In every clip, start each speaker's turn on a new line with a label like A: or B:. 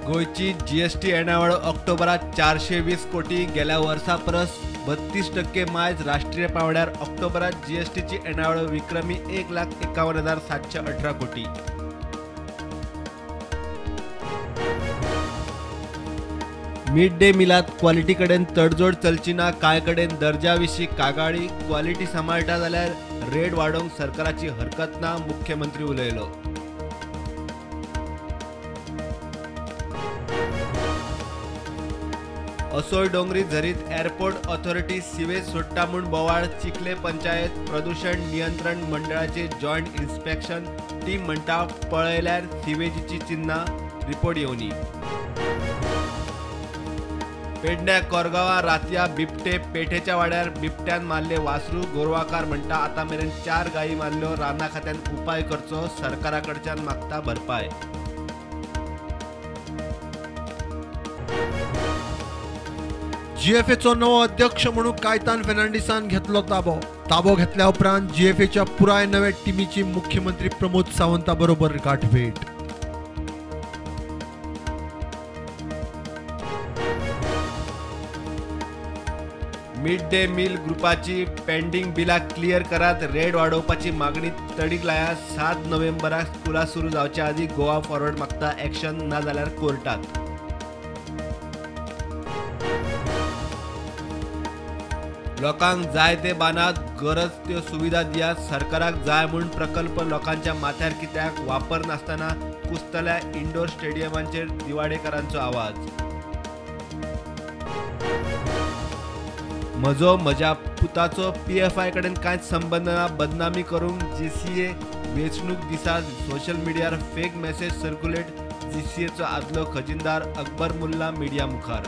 A: गोंयची जीएसटी येणावळ ऑक्टोबरात 420 कोटी, गेल्या वर्सा परस 32% मायज. राष्ट्रीय पांवड्यार ऑक्टोबरात जीएसटीची येणावळ विक्रमी 1,51,718 कोटी. मिड डे मिलात क्वालिटी कडेन तडजोड चलची ना, कांय कडेन दर्जा विशीं कागाळी. क्वालिटी सांबाळटा जाल्यार रेट वाडोवंक सरकाराची हरकत ना, मुख्यमंत्री उलयलो. असोय डोंगरी झरीत एअरपोर्ट ऑथॉरिटी सिवेज सोडटा म्हूण बोवाळ. चिखले पंचायत प्रदूषण नियंत्रण मंडळाचे जॉयंट इन्स्पेक्शन टीम म्हणटा पळयल्यार सिवेजीची चिन्हां, रिपोर्ट येवनी. पेडण्या कोरगांवां रातया बिबटे पेठेच्या वाड्यार बिबट्यान मारले वासरू. गोरवाकार म्हणटा आतां मेरेन 4 गायी मारल्यो. राना खात्यान उपाय करचो, सरकारा कडच्यान मागता भरपाय.
B: जीएफएचो नवो अध्यक्ष म्हणून कायतान फेर्नांडीसान घेतलो ताबो. ताबो घेतल्या उपरांत जीएफएच्या पुराय नव्या टिमीची मुख्यमंत्री प्रमोद सावंता बरोबर गाठभेट.
A: मिड डे मील ग्रुपाची पेंडिंग बिलां क्लियर करात, रेट वाडोवपाची मागणी तडीक लाया. 7 नोव्हेंबराक स्कुलां सुरू जावच्या आदीं गोवा फॉरवर्ड मागता एक्शन, ना जाल्यार कोर्टात. लोकांक जाय ते बांदात, गरज त्यो सुविधा दियात. सरकाराक जाय म्हूण प्रकल्प लोकांच्या माथ्यार कित्याक, वापर नासतना कुसतल्या इंडोर स्टेडियमांचेर दिवाडेकारांचो आवाज. म्हजो म्हज्या पुताचो पीएफआय कडेन कांयच संबंद ना, बदनामी करूंक जीसीए वेंचणूक दिसा सोशल मिडियार फेक मॅसेज सर्क्युलेट. जीसीएचो आदलो खजिनदार अकबर मुल्ला मिडिया मुखार.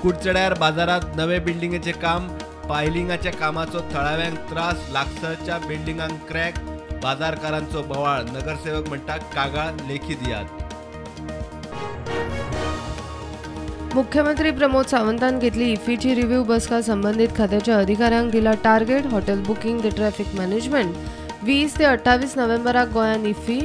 A: कुडचड्यार बाजारात नवे बिल्डिंगेचे काम, पायलिंगाच्या कामाचो थळाव्यांक त्रास, लागसरच्या बिल्डिंगांक क्रॅक, बाजारकारांचो बोवाळ. नगरसेवक म्हणटा कागाळ लेखी दियात.
C: मुख्यमंत्री प्रमोद सावंतान घेतली इफ्फीची रिव्ह्यू बसका. संबंधित खात्याच्या अधिकाऱ्यांक दिला टार्गेट. हॉटेल बुकिंग ते ट्रॅफिक मॅनेजमेंट. 20 ते 28 नोव्हेंबराक गोंयांत इफ्फी.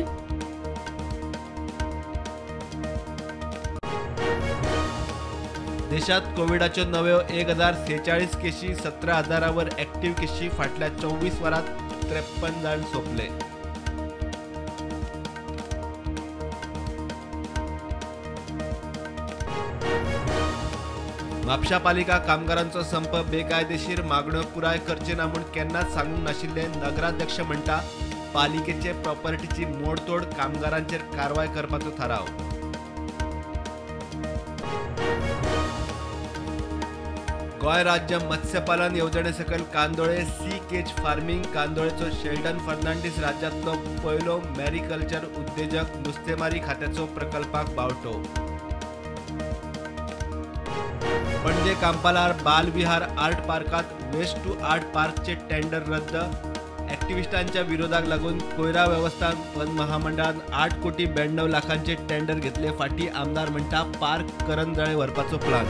A: देशात कोविडाच्यो नव्यो 1046 केशी, 17,000 वर ऍक्टिव्ह केशी. फाटल्या 24 वरांत 53 जाण सोंपले. म्हापशा पालिका कामगारांचो संप बेकायदेशीर, मागण्यो पुराय करचे ना म्हूण केन्नाच सांगूंक नाशिल्ले. नगराध्यक्ष म्हणटा पालिकेचे प्रॉपर्टीची मोडतोड, कामगारांचेर कारवाय करपाचो थाराव. गोंय राज्य मत्स्यपालन येवजणे सकयल कांदोळे सी केज फार्मिंग. कांदोळेचो शेल्डन फर्नांडीस राज्यांतलो पयलो मॅरीकल्चर उद्देजक. नुस्तेमारी खात्याचो प्रकल्पाक बावटो. पणजे कांपालार बालविहार आर्ट पार्कात वेस्ट टू आर्ट पार्कचे टेंडर रद्द. ॲक्टिव्हिस्टांच्या विरोधाक लागून कोयरा वेवस्थापन महामंडळान 8 कोटी 92 लाखांचे टेंडर घेतले. फाटीं आमदार म्हणटा पार्क करंजळे व्हरपाचो प्लान.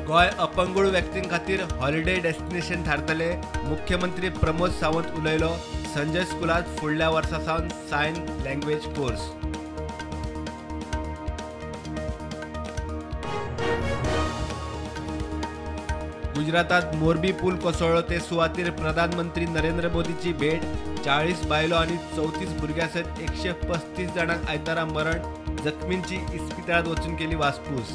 A: गोंय अपंगूळ व्यक्तीं खातीर हॉलिडे डेस्टिनेशन थारतले, मुख्यमंत्री प्रमोद सावंत उलयलो. संजय स्कुलात फुडल्या वर्सा सावन सायन लँग्वेज कोर्स. गुजरातात मोरबी पूल कोसळ्ळो ते सुवातेर प्रधानमंत्री नरेंद्र मोदीची भेट. 40 बायलो आनी 34 भुरग्यां सयत 135 जाणांक आयतारा मरण. जखमींची इस्पितळांत वचून केली वासपूस.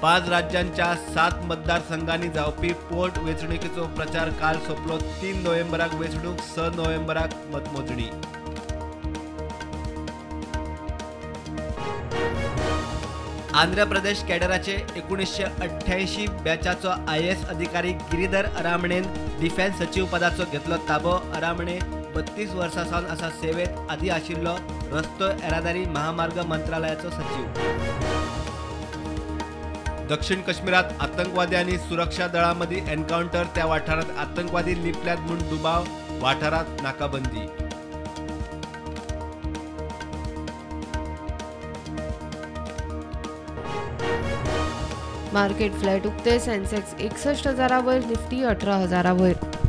A: 5 राज्यांच्या 7 मतदारसंघांनी जावपी पोट वेंचणुकेचो प्रचार काल सोंपलो. 3 नोव्हेंबराक वेंचणूक, 6 नोव्हेंबराक मतमोजणी. आंध्र प्रदेश कॅडराचे 1988 बॅचाचो आयएएस अधिकारी गिरीधर अरामणेन डिफेन्स सचिव पदाचो घेतलो ताबो. अरामणे 32 वर्सां सावन आसा सेवेत, आदी आशिल्लो रस्तो येरादारी महामार्ग मंत्रालयाचो सचिव. दक्षिण काश्मीरात आतंकवादी आनी सुरक्षा दळां मदीं एन्कावंटर. त्या वाठारांत आतंकवादी लिपल्यात म्हूण दुबाव, वाठारांत नाकाबंदी.
C: मार्केट फ्लॅट उक्ते. सेन्सेक्स 61 हजारा वयर, निफ्टी 18 हजारा वयर.